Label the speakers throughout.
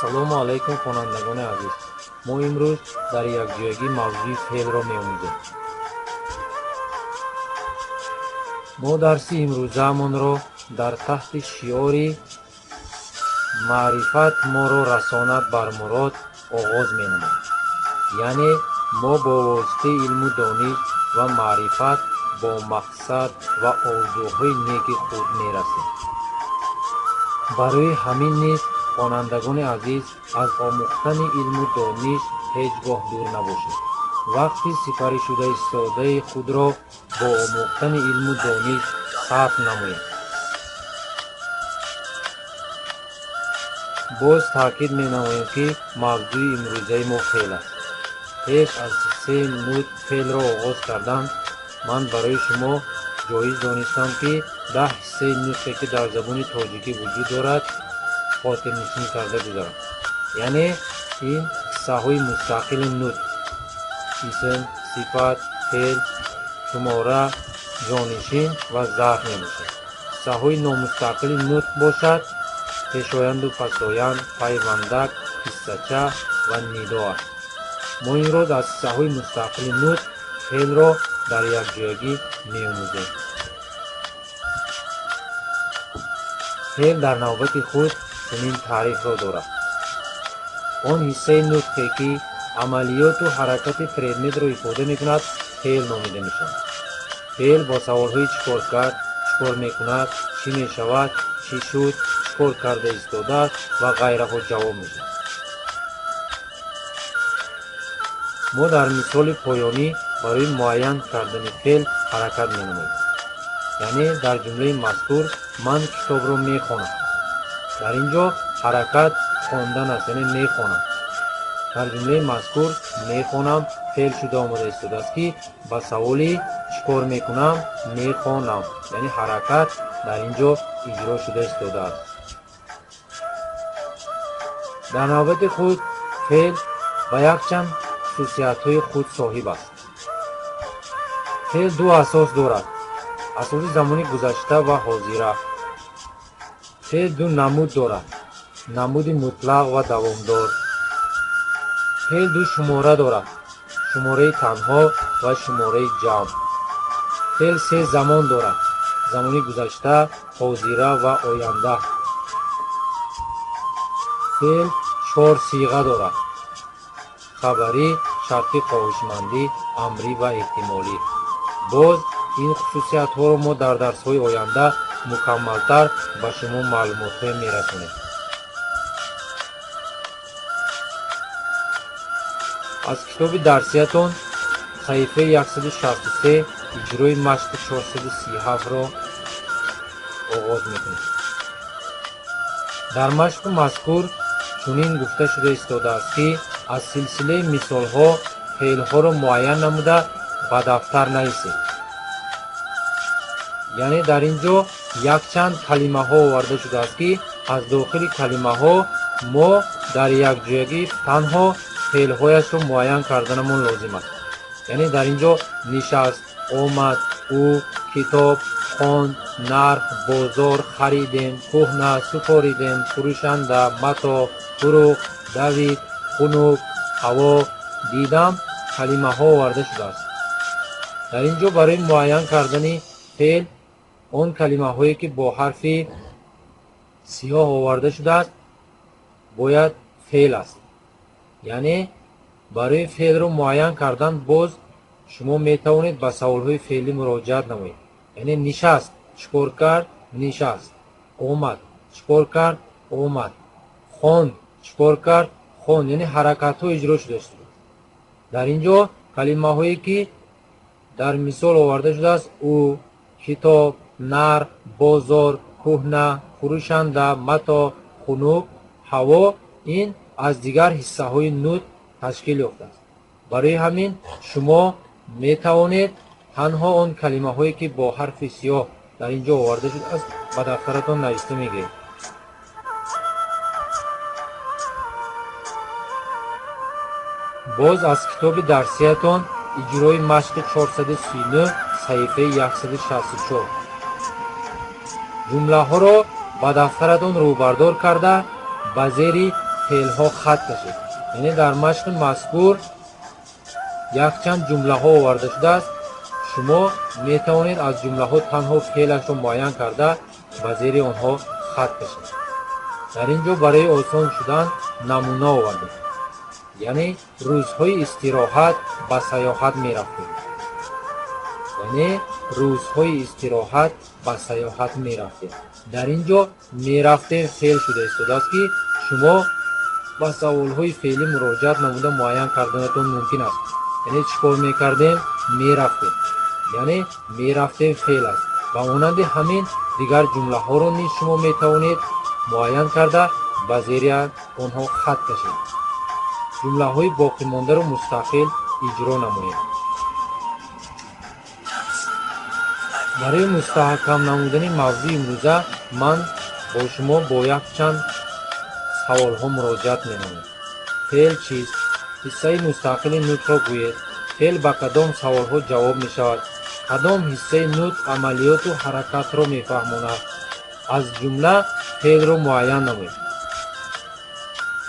Speaker 1: Ассалому алайкум, хонандагони азиз. Мо имрӯз дар якҷоягӣ мавзӯи феълро меомӯзем. Мо дарси имрӯзаамонро дар таҳти шиори маърифат моро расонад бар мурод оғоз менамоем. Яъне мо бо воситаи илму дониш ва маърифат бо мақсад ва орзуҳои неки худ мерасем. Барои ҳамин низ, хонандагони азиз, аз омӯхтани илму дониш ҳеҷ гоҳ дур набошед. Вақти сипаришуда истодаи худро бо омӯхтани илму дониш сарф намоед. Боз таъкид менамоем, ки мавзӯи имрӯзаи мо феъл аст. Пеш аз ҳиссаи нутқ феълро оғоз кардан, ман барои шумо ҷоиз донистам, ки 10 ҳиссаи нутқе, ки дар забони тоҷикӣ вуҷуд дорад, хотирнишин карда гузарам. Яъне ин ҳиссаҳои мустақили нутқ: исм, сифат, феъл, шумора, ҷонишин ва зарф мебошад. Ҳиссаҳои номустақили нутқ бошад пешоянду пасоянд, пайвандак, ҳиссача ва нидо аст. Мо имрӯз аз ҳиссаҳои мустақили нутқ феълро дар якҷоягӣ меомӯзем. Феъл дар навбати худ чунин таърифро дорад: он ҳиссаи нутқе, ки амалиёту ҳаракати предметро ифода мекунад, феъл номида мешавад. Феъл бо саволҳои чӣ кор кард, чӣ кор мекунад, чӣ мешавад, чӣ шуд, чӣ кор карда истодааст ва ғайраҳо ҷавоб медиҳад. Мо дар мисоли поёнӣ барои муайян кардани феъл ҳаракат менамоем. Яъне дар ҷумлаи мазкур ман китобро мехонам. Дар ин ҷо ҳаракат хондан аст, яъне мехонам. Дар ҷумлаи мазкур мехонам феъл шуда омада истодааст, ки ба саволи чӣ кор мекунам мехонам, яъне ҳаракат дар ин ҷо иҷро шуда истодааст. Дар навбати худ феъл ба якчанд хусусиятҳои худ соҳиб аст. Феъл ду асос дорад: асоси замони гузашта ва ҳозира. Феъл ду намуд дорад: намуди мутлақ ва давомдор. Феъл ду шумора дорад: шумораи танҳо ва шумораи ҷамъ. Феъл се замон дорад: замони гузашта, ҳозира ва оянда. Феъл 4 сиға дорад: хабарӣ, шартӣ, хоҳишмандӣ, амрӣ ва эҳтимолӣ. Боз ин хусусиятҳоро мо дар дарсҳои оянда мукаммалтар ба шумо маълумотҳое мерасонем. Аз китоби дарсиятон саҳифаи 163 иҷрои машқи 437-ро оғоз мекунем. Дар машқи мазкур чунин гуфта шуда истодааст, ки аз силсилаи мисолҳо феълҳоро муайян намуда ба дафтар нависед. Яъне дар ин ҷо якчанд калимаҳо оварда шудааст, ки аз дохили калимаҳо мо дар якҷоягӣ танҳо феълҳояшро муайян карданамон лозим аст. Яъне дар ин ҷо нишаст, омад, ӯ, китоб, хонд, нарх, бозор, харидем, кӯҳна, супоридем, фурӯшанда, матоъ, фурӯхт, давид, хунук, ҳаво, дидам калимаҳо оварда шудааст. Дар ин ҷо барои муайян кардани феъл он калимаҳое, ки бо ҳарфи сиёҳ оварда шудааст, бояд феъл аст. Яъне барои феълро муайян кардан боз шумо метавонед ба саволҳои феълӣ муроҷиат намоед. Яъне нишаст, чӣ кор кард? Нишаст. Омад, чӣ кор кард? Омад. Хонд, чӣ кор кард? Хонд. Яъне ҳаракатҳо иҷро шудааст. Дар ин ҷо калимаҳое, ки дар мисол оварда шудааст, ӯ, китоб, нарх, бозор, кӯҳна, фурӯшанда, матоъ, хунук, ҳаво, ин аз дигар ҳиссаҳои нутқ ташкил ёфтааст. Барои ҳамин шумо метавонед танҳо он калимаҳое, ки бо ҳарфи сиёҳ дар ин ҷо оварда шудааст, ба дафтаратон нависта мегиред. Боз аз китоби дарсиятон иҷрои машқи 439 саҳифаи 164 ҷумлаҳоро ба дафтаратон рӯбардор карда ба зери феълҳо хат кашед. Яъне дар машқи мазкур якчанд ҷумлаҳо оварда шудааст. Шумо метавонед аз ҷумлаҳо танҳо феълашро муайян карда ба зери онҳо хат кашед. Дар ин ҷо барои осон шудан намуна овардем. Яъне рӯзҳои истироҳат ба сайёҳат мерафтем. Яъне рӯзҳои истироҳат ба сайёҳат мерафтем. Дар ин ҷо мерафтем феъл шуда истодааст, ки шумо ба саволҳои феълӣ муроҷиат намуда муайян карданатон мумкин аст. Яъне чӣ кор мекардем? Мерафтем. Яъне мерафтем феъл аст. Ба монанди ҳамин дигар ҷумлаҳоро низ шумо метавонед муайян карда ба зери онҳо хат кашед. Ҷумлаҳои боқимондаро мустақил иҷро намоед. Барои мустаҳкам намудани мавзӯи имрӯза ман бо шумо бо якчанд саволҳо муроҷиат менамоям. Феъл чист? Ҳиссаи мустақили нутқро гӯед. Феъл ба кадом саволҳо ҷавоб мешавад? Кадом ҳиссаи нутқ амалиёту ҳаракатро мефаҳмонад? Аз ҷумла феълро муайян намоед.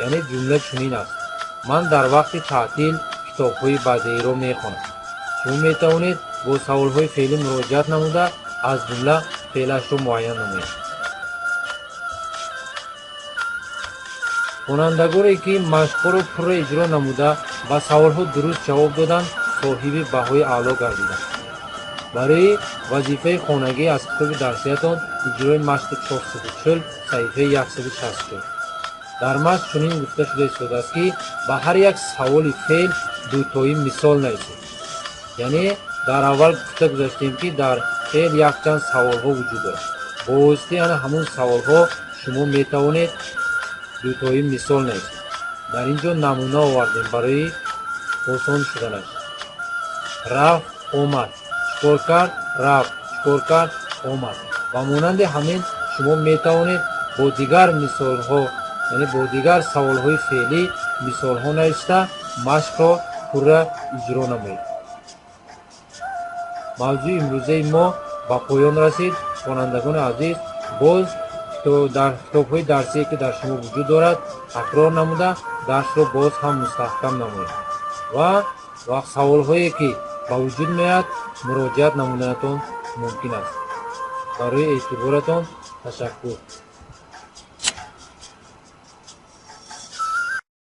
Speaker 1: Яъне ҷумла чунин аст: ман дар вақти таътил китобҳои бадеиро мехонам. Шумо метавонед бо саволҳои феълӣ муроҷиат намуда аз ҷумла феълашро муайян намоед. Хонандагоне ки машқҳоро пурра иҷро намуда ба саволҳо дуруст ҷавоб доданд, соҳиби баҳои аъло гардиданд. Барои вазифаи хонагӣ аз китоби дарсиятон иҷрои машқи 440 саҳифаи 164. Дар машқ чунин гуфта шуда истодааст, ки ба ҳар як саволи феъл дутои мисол нависед. Яъне дар аввал гуфта гузаштем, ки дар феъл якчанд саволҳо вуҷуд дорад. Бо воситаи ана ҳамун саволҳо шумо метавонед дутои мисол нависед. Дар ин ҷо намуна овардем барои осон шуданаш. Рафт, омад. Чикор кард? Рафт. Чикор кард? Омад. Ба монанди ҳамин шумо метавонед бо дигар мисолҳо, яъне бо дигар саволҳои феълӣ мисолҳо нависта машқро пурра иҷро намоед. Мавзӯи имрӯзаи мо ба поён расид. Хонандагони азиз, боз дар китобҳои дарсие ки дар шумо вуҷуд дорад такрор намуда дарсро боз ҳам мустаҳкам намоед ва вақт саволҳое ки ба вуҷуд меояд муроҷиат намуданатон мумкин аст. Барои эътиборатон ташаккур.